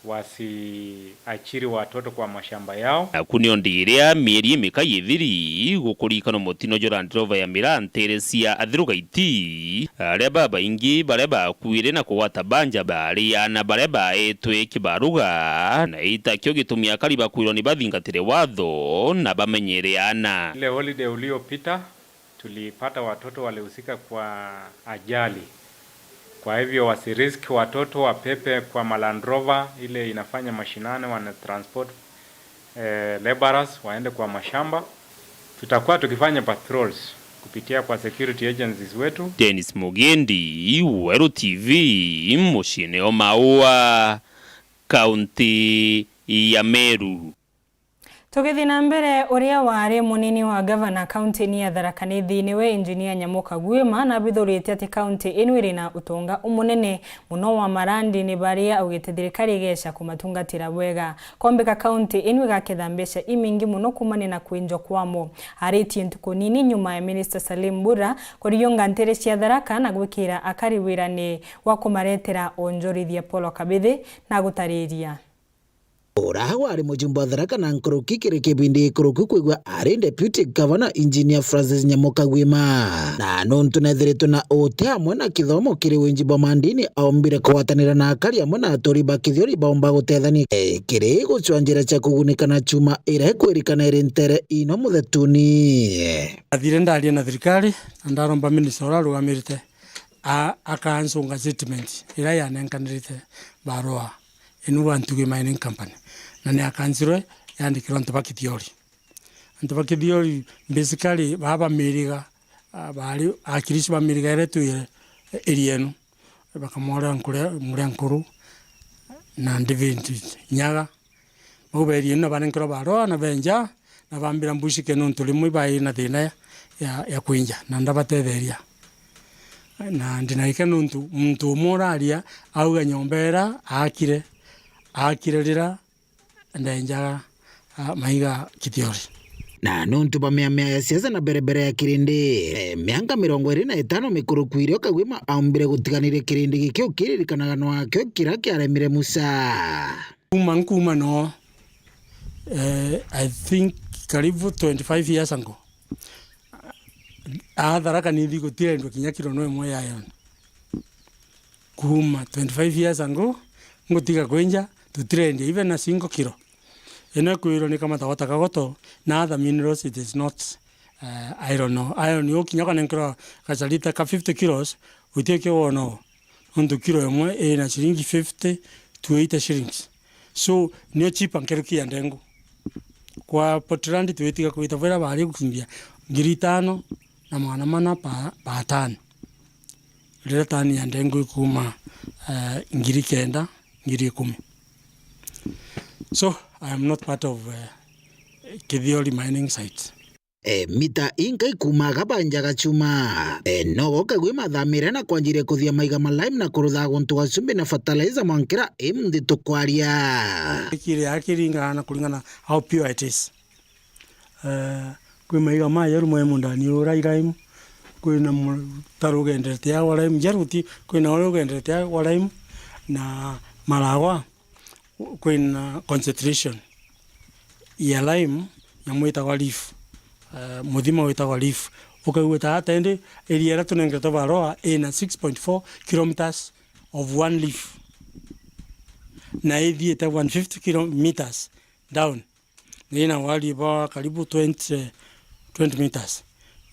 Wasiachiri watoto kwa mashamba yao. Naku nio ndiria mieri imikai ithiri gukurikanwa mutino jwa Land Rover ya miraa ntere cia Athirugaiti, aria babaingi baria bakuire na kugwata banja baari aana baria baetwe kibaruga, na itakio gitumi akari bakwirwa ni bathingatire watho na bamenyere aana. Ile holiday uliopita, tulipata watoto walihusika kwa ajali. Kwa hivyo, wasirisk watoto wapepe kwa ma Land Rover ile inafanya mashinani, wana transport, eh, laborers waende kwa mashamba. Tutakuwa tukifanya patrols kupitia kwa security agencies wetu. Dennis Mugendi, Weru T V, muciine o Maua, kaunti ya Meru. Tugithi na mbere, uria wari munini wa gavana kaunti-ini ya Tharaka Nithi niwe Engineer Nyamoka Gwima nabithurite ati kaunti ino iri na utonga umunene muno wa marandi ni baria augite thirikari igeca kumatungatira bwega. Kombika kaunti ino igaketha mbeca imingi muno kumania na kwinjwa kwamo. Aritie ntuku nini nyuma ya Minister Salim Mbura kuriunga ntere cia Tharaka na gwikira akari wirani wa kumaretera onjorithia Paul Kabithi na gutariria. Ura wari mujumbe wa Tharaka na nkuruki kiri kibindi gikuruku kwigua ari Deputy Governor Engineer Francis Nyamoka Gwima. Na nuntu nethiritwe na uti amwe na kithomo kiri winji bwa mandini, aumbire kugwatanira na akari amwe na aturi ba Kithiori baumba gutethania, eh, kiri gucwa njira cia kugunika na chuma iria ikwirikana iri ntere ino muthetuni. Athire ndaria na thirikari na ndaromba minister uria arugamirite a-, akancunga statement iria yanenkanirite barua inu bwa Ntugi Mining Company, na ni akansirwe yandikirwe antu ba Kithiori. Antu ba Kithiori basically baa ba miriga, ah, baari akirici ba miriga iria itwire area inu, bakamworera Nkuria, Muria Nkuru na David Nyaga. Bau ba area inu na banenkerwa barua na benja, na bambira mbucike nuntu rimwe ibairi na thina ya, ya, ya kwinja, na ndabatetheria. Na ndina gikeno nuntu muntu umwe uraria auga nyomba ira aakire, aakire rira ndenjaga, ah, maiga Kithiori. Na nuntu bwa miamia ya siasa na berebere ya kirindi, eh, mianka mirongo iri na itano mikuruku irio Kagwima aumbire gutiganiria kirindi giki ukiririkanaga nwakio kiria kiaremire Musa. Kuma nkuma no, eh, I think karibu twenty-five years ago, aa Tharaka Nithi gutirendwa kinya kiro no imwe ya iron. Kuma twenty-five years ago, ngutiga kwinja, tutirendia even a single kiro. Ino ikwirwa ni kamata gwa ta kagoto, na other minerals, it is not, eh, iron ore. Iron ore kinya ukanenkerwa gacharita ka fifty kilos, utikio wona o. Nontu kiro imwe ina ciringi fifty to eighty shillings. So, nio cheaper nkuruki ya ndengu. Kwa Portland twitiga kwita bwira bari gukinyia ngiri itano na magana mana per, per ton. Riria ton ya ndengu ikuma, eh, ngiri kenda, ngiri ikumi. So, I am not part of, eh, Kithiori mining site. E, mita inka ikumaga banjaga chuma. E, nogo Kagwima athamire na kwanjirie kuthia maiga ma lime na kuruthaga guntu gwa chumbi na fertilizer mwankira imunthi tukwaria. Kiri akiringana na kuringana how pure it is. E, kwi maiga majeru me mundani ura i lime, kwina mutaro ugenderete agwa lime jeru ti, kwina uria ugenderete agwa lime na maragwa. Kwina concentration ya lime, nyamu itagwa leaf, eh, muthima witagwa leaf. Ukaigua ta hata indi area iria tunengeretwe barua ina six point four kilometers of one leaf. Na ithiite one fifty kilometers down. Na ina wariĩ bwa karibu twenty, twenty meters.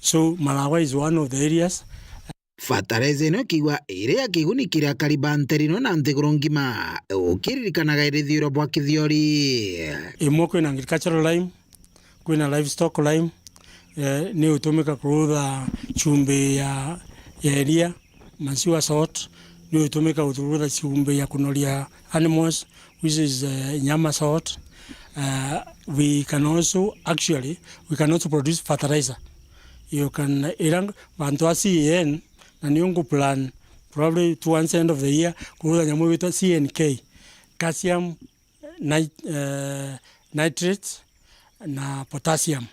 So, Maragwa is one of the areas. Fertilizer ino ikiigua iri ya kiguni kiri akari ba nterino na nthiguru ngima, ukiririkanaga irithiuro bwa Kithiori. Imwe kwina agricultural lime, kwina livestock lime, eh, ni utumika kurutha chumbi ya, ya iria, maziwa salt, ni utumika kurutha chumbi ya kunoria animals, which is, eh, nyama salt. Eh, we can also, actually, we can also produce fertilizer. You can, ira bantu a C A N, na nio ngu plan probably towards end of the year, kurutha nyamu igwitwa C N K, calcium nit-, eh, nitrate na potassium.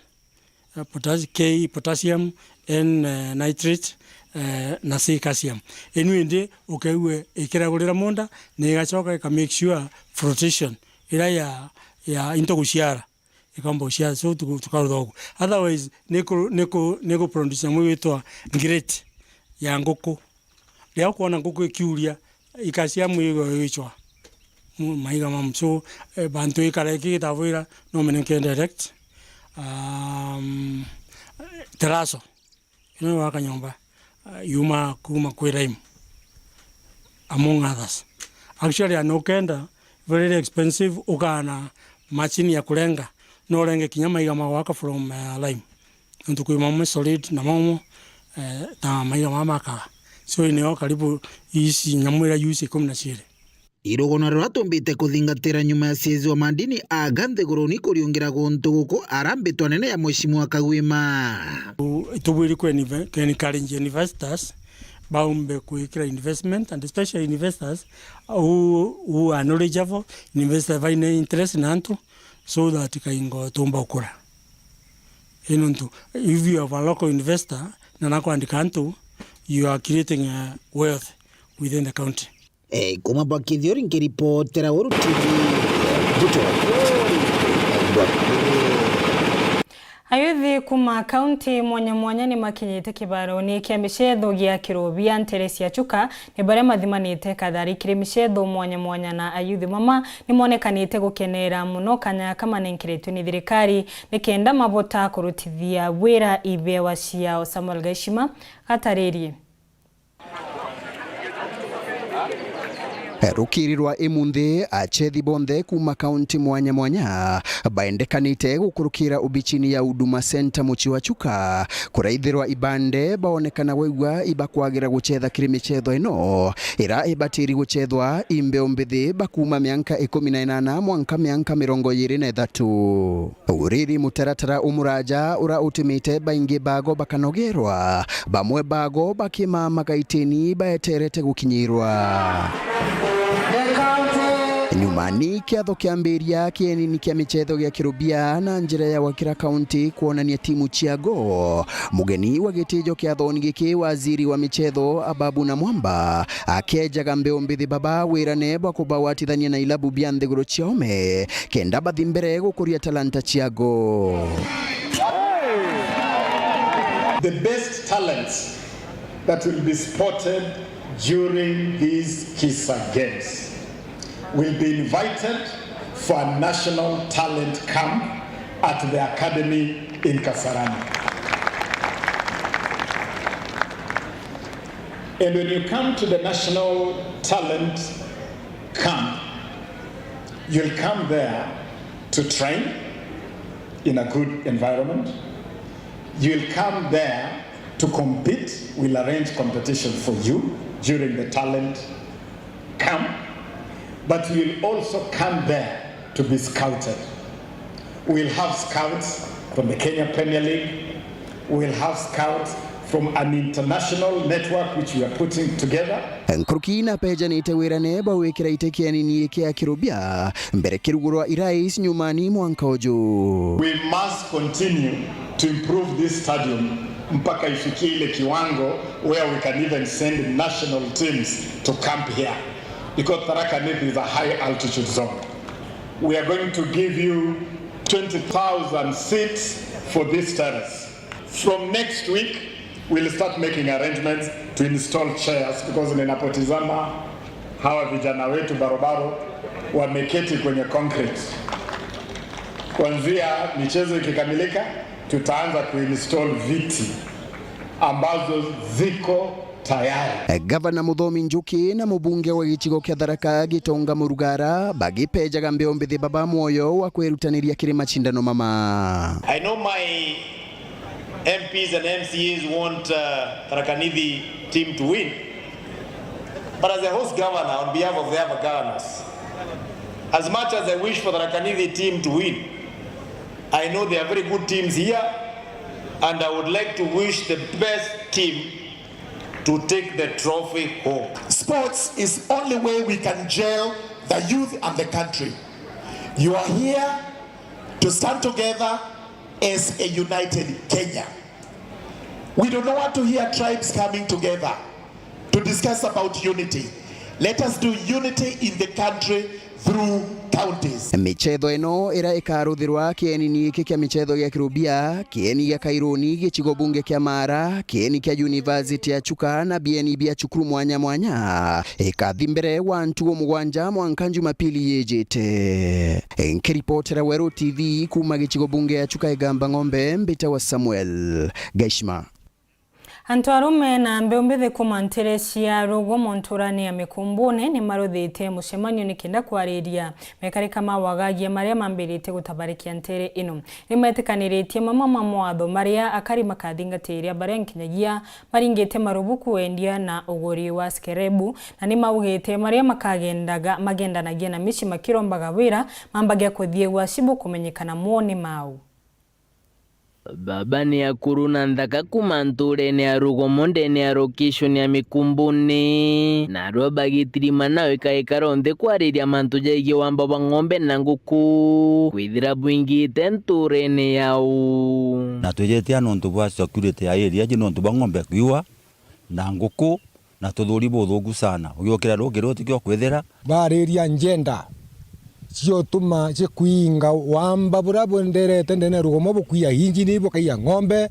Eh, potas-, K potassium, N, eh, nitrate, eh, na si calcium. Inu indi ukaigue ikiragurira munda, na igacoka ika make sure flotation iria ya, ya into guciara, ikamba guciara, so tuku-, tukarutha uguo. Otherwise, niku-, niku-, nikuproduce nyamu igwitwa grit ya nguku. Riria ukwona nguku ikiuria, i calcium igo igwicwa mu-, maiga mamu. So, eh, bantu ikara iki gitavwira, no menenke direct, um, teraso. Ino gwaka nyomba, uh, yuma kuma kwi lime, among others. Actually, ana ukenda, very expensive, ukaana machine ya kurenga, no urenge kinya maiga ma gwaka from, uh, lime. Nontu kwi mamwe solid na mamwe, eh, ta maiga mama makaga. So, ineo karibu ici nyamu iria yusi ikumi na ciiri. Irugano ruria tumbite kuthingatira nyuma ya ciezi wa madini aga nthiguruni kuriungira guntu guku arambitwa nene ya Mheshimiwa Kagwima. Tubwiri ku encourage investors baumbe kwikira investment, and especially investors who, who are knowledgeable, investors baina interest na antu, so that kaingo tumba ukura. Ii nontu, if you have a local investor na nakwandika antu, you are creating a wealth within the county. Eh, kuma Bakithiori nkiripotera Weru T V, Mbuto. Ayuthi kuma kaunti mwanya mwanya ni makinyite kibaroni kia micetho gia Kirubia ntere cia Chuka, ni baria mathimanite kathari kiri micetho mwanya mwanya, na ayuthi mama ni monekanite gukenera muno kanya kamanenkeretwe ni thirikari ni kenda mabota kurutithia wira ibewa ciao. Samuel Gaishima ataririe. Rukiri rwa imunthi, achethi bonthe kuma kaunti mwanya mwanya baendekanite gukurukira obichini ya Huduma Center mucii wa Chuka, kuraithirwa ibande, baonekana gwaigua ibakwagira guchetha kiri michetho ino ira ibatiri guchethwa i mbeu mbithi, bakuma mianka ikumi na inana mwanka mianka mirongo iiri na ithatu. Uriri mutaratara umuraja ura utumite baingi bago bakanogerwa, bamwe bago bakimamaga itini baeterete gukinyirwa. Nyumani kiatho kiambiria kienini kia michetho gia Kirubia na njira ya gwakira kaunti kwonania timu ciago, mugeni wa gitijo kiathoni giki, waziri wa michetho Ababu Namwamba, akejaga mbeu mbithi baba wirane bwa kubawatithania na ilabu bia nthiguru cia ome, kenda bathi mbere gukuria talanta ciago. The best talents that will be spotted during these KISA Games will be invited for a national talent camp at the academy in Kasarani. And when you come to the national talent camp, you'll come there to train in a good environment. You'll come there to compete. We'll arrange competition for you during the talent camp, but you'll also come there to be scouted. We'll have scouts from the Kenya Premier League. We'll have scouts from an international network which we are putting together. Nkuruki na pejanite wirane bwa gwikira ite kianini kia Kirubia mbere kirugurwa irais nyumani mwanka uju. We must continue to improve this stadium mpaka ifikie ile kiwango where we can even send national teams to camp here, because Tharaka Nithi is a high altitude zone. We are going to give you twenty thousand seats for this terrace. From next week, we'll start making arrangements to install chairs, because ninapotizama hawa vijana wetu barobaro wameketi kwenye concrete. Kuanzia michezo ikikamilika, tutaanza kuinstall viti ambazo ziko tayari. Gavana Muthomi Njuki na mubunge wa gicigo kia Tharaka Gitonga Murugara bagipejaga mbeu mbithi baba mwoyo wa kwirutaniria kiri macindano mama. I know my M Ps and M C As want, uh, Tharaka Nithi team to win. But as a host governor, on behalf of the other governors, as much as I wish for Tharaka Nithi team to win, I know there are very good teams here, and I would like to wish the best team to take the trophy home. Sports is only way we can gel the youth and the country. You are here to stand together as a united Kenya. We do not want to hear tribes coming together to discuss about unity. Let us do unity in the country through counties. Michetho ino ira ikaruthirwa kieni-ini giki kia michetho gia Kirubia, kieni gia Kairuni, gicigo bunge kia Mara, kieni kia University ya Chuka na bieni bia cukuru mwanya mwanya, ikathi mbere wa ntugo mugwanja mwanka Jumapili yijite. Nkiripotera Weru T V kuuma gicigo bunge ya Chuka Igamba Ng'ombe, mbitagwa Samuel Gaishima. Antu arume na mbeu mbithi kuuma ntere cia rugumo nturani ya Mikumbune ni maruthite mucemanio nikenda kwariria mekarika ma wagagia maria mambirite gutabarikia ntere ino. Ni metikaniritie mamwe ma mawatho maria akari makathingatiria, baria nkinyagia maringite marubuku wendia na uguri wa skerebu, na ni maugite maria makagendaga, magendanagia na mici makirombaga wira mambagia kuthiegwa cibu kumenyekana moni mau. Baba ni akuru na nthaka kuuma nturene ya rugomo ndene ya location ya Mikumbune, na arua bagitirima nao ikaikara nthi kwariria mantu jaigie wamba bwa ng'ombe na nguku kwithira bwingite nturene yao. Na twijite a nontu bwa security ya area ji nontu bwa ng'ombe kwiwa na nguku na tuthuri buthuku sana. Ugiukira rukiri utikio kwithira. Bariria njenda ciotuma cikwinga wamba buria bwenderete ndene rugomo, bukwia injini, bukaiya ng'ombe,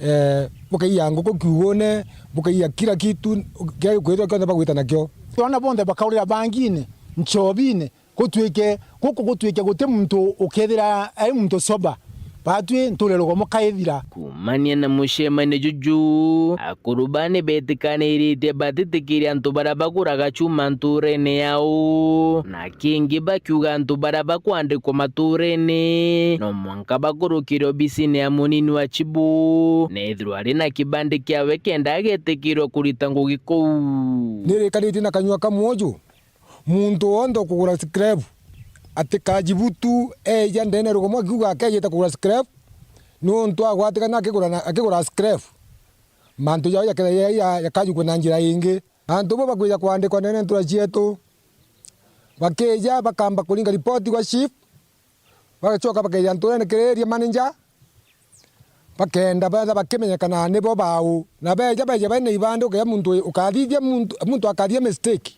eh, bukaiya nguku kiugune, bukaiya kila kitu, kiria gikwithirwa kionthe bagwita nakio. Twana bonthe bakaurira bangine, nchobine, gutwike, guku gutwike guti muntu ukethira ai muntu sober. Batwi nture rugomo kaithira. Kuumania na mucemanio juju, akuru baa ni betikaniritie batitikiria antu baria baguraga chuma nturene yao, na kingi bakiuga antu baria bakwandikwa maturene no mwanka bakurukire obisine ya munini wa chibu, nethirwa ari na kibandi kiawe kenda agetikirwa kurita ngugi kuu. Nirikanitie na kanyua kamwe uju, muntu wonthe ukugura scrap, atikajibutu eja ndene rugomo akiuga akejite kugura scrap, niuntu agwatikana akigura na, akigura scrap, mantu jao jakethira ja, ja, jakajukua na njira ingi. Antu bo bakwija kwandikwa ndene ntura cietu, bakija bakamba kuringa ripoti gwa chief, bagacoka bakeja nturene kiri area manager, bakenda betha bakimenyekana nibo bau. Na beja, beja baina ibandi, ukeja muntu ukathithia muntu, muntu akathithia mistake,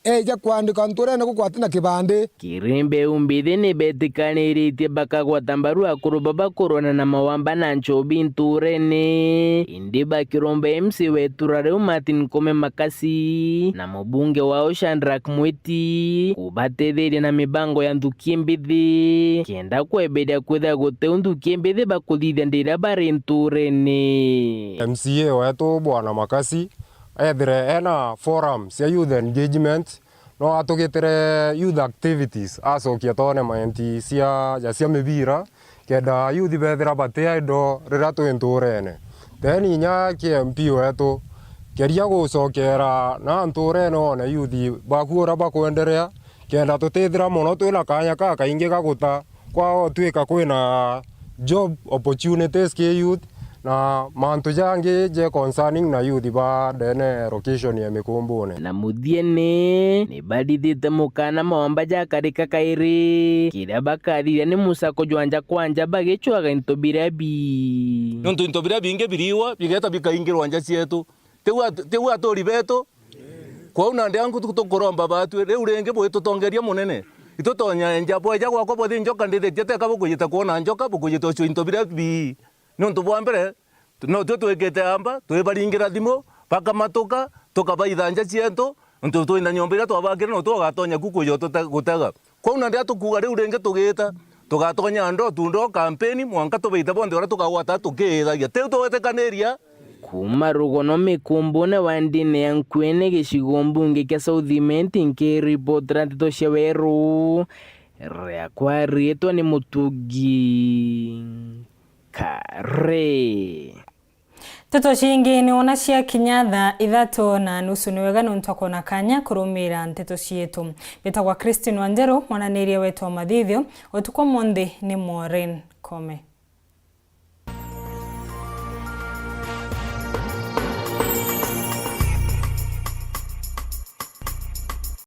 eja kwandika nturene guku atina kibandi. Kiri mbeu mbithi ni betikaniritie bakagwata mbaru akuru babakurwana na mawamba na nchobi nturene, indi bakiromba M C wetu ra riu Martin Kome Makasi na mubunge wao Shadrack Mwiti kubatetheria na mibango ya nthuki mbithi, kenda kweberia kwithira guti u nthuki mbithi bakuthithia ndiria bari nturene. M C A wetu Bwana Makasi ethire ena forum cia youth engagement, no atugitire youth activities, acokia tournament cia, ja cia mibira, kenda youth bethira bati idle riria twi nturene. Then inya ki M P wetu, keria gucokera na nturene one youth baku uria bakwenderea, kenda tutithira mono twina kanya kakaingi ga guta kwao twika kwina job opportunities ki youth, na mantu jangi je concerning na youth ba ndene location ya Mikumbune. Na muthiene, ni barithite mukana mawamba jakarika kairi, kiria bakathithia ni musako jwa nja kwa nja bagicwaga into biria bi. Nontu into biria bingi biriwa bigeta bikaingirwa nja cietu. Tiu at-, tiu aturi betu. Kwou nandi anku tu-, tukuromba batwi, riu ringi bwitutongeria munene. Itutonya enja, bweja gwakwa bwathi njoka ndithitie, teka bukujite kwona njoka, bukujite ucio into biria bi. Niuntu bwa mbere, tu-, no twe twikite amba, twibaringira thimu, bakamatuka, tukabaitha nja cietu, niuntu twina nyomba iria twabakire, no twagatonya ku kuja tute-, gutega. Kwou na riria tukuuga riu ringi tugiita, tugatonya ndoo tu ndoo kampeni, mwanka tubaite bonthe uria tukagwata tukiithagia. Tiu tugwitikaniria? Kuuma rugono Mikumbune wa ndini ya Nkuene gicigo mbunge kia South Imenti, nkiripotera nteto cia Weru, riakwa riitwa ni Mutugi Kare. Nteto ciingi ni wona ciakinya thaa ithatu na nusu ni wega niuntu wa kwona kanya kurumira nteto cietu. Mbitagwa Christine Wanjeru, mwananiria wetu wa mathithio utuku umunthi ni Maureen Kome.